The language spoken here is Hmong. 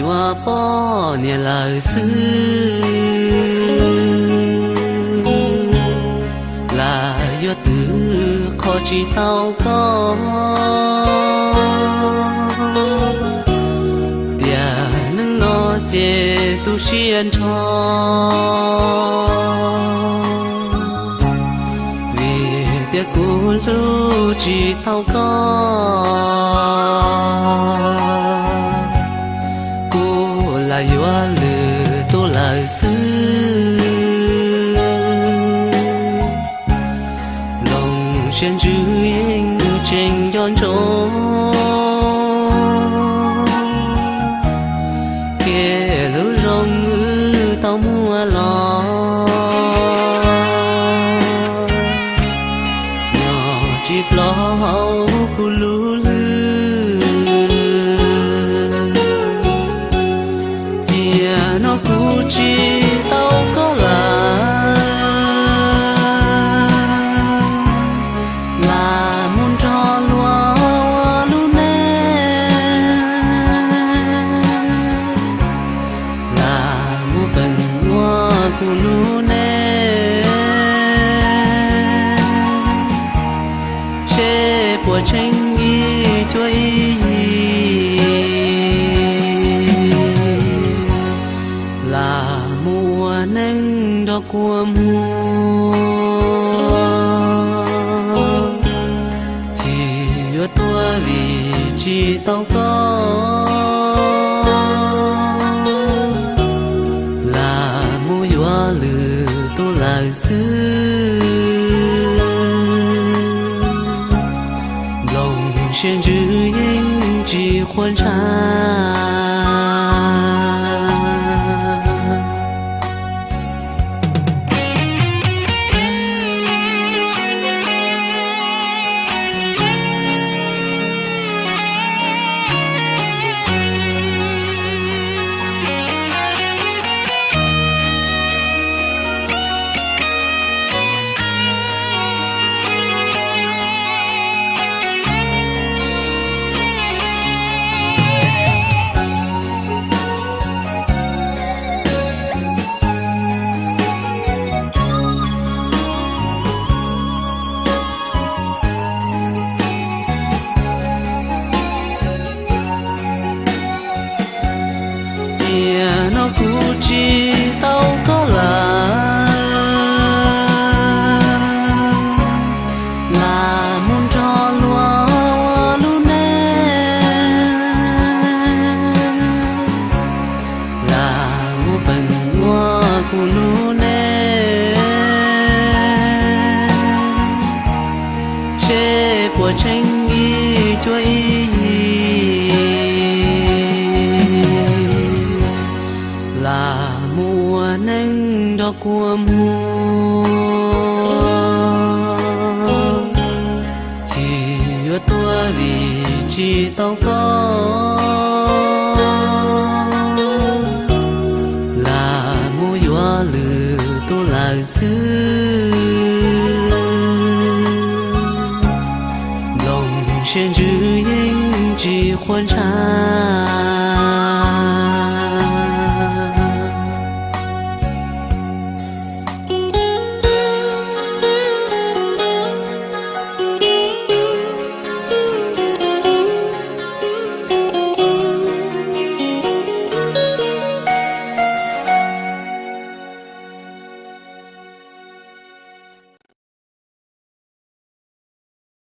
Ua poj niam lawm xwb, lam yuav twv qho tsis tau koj. Tiam neej no ces tu siab nrho, vim tias kuv hlub tsis tau koj. Kuv lam yuav lwm tus lawm xwb, loos siab ntsws yeej tseem nco ntsoov kev hlub zoo wb tau muaj los. Nyob tsis plob hauv kuv lub hlwb, tiam no kuv tsis tau koj lawm, lam mus nrog luag ua lub neej, lam mus peem ua kuv lub neej, seb puas tsheej ib cuab ib yig, lam mus ua neej nrog kua muag. Tsis yuav tuag vim tsis tau koj, lam mus yuav lwm tus lawm xwb, loos siab ntsws yeej tsis quav ntshav. Tiam no kuv tsis tau koj lawm, lam mus nrog luag ua lub neej, lam mus peem ua kuv lub neej, seb puas tsheej ib cuab ib yig, lam mus ua neej nrog kua muag. Tsis yuav tuag vim tsis tau koj, lam mus yuav lwm tus lawm xwb, loos siab ntsws yeej tsis quav ntshav.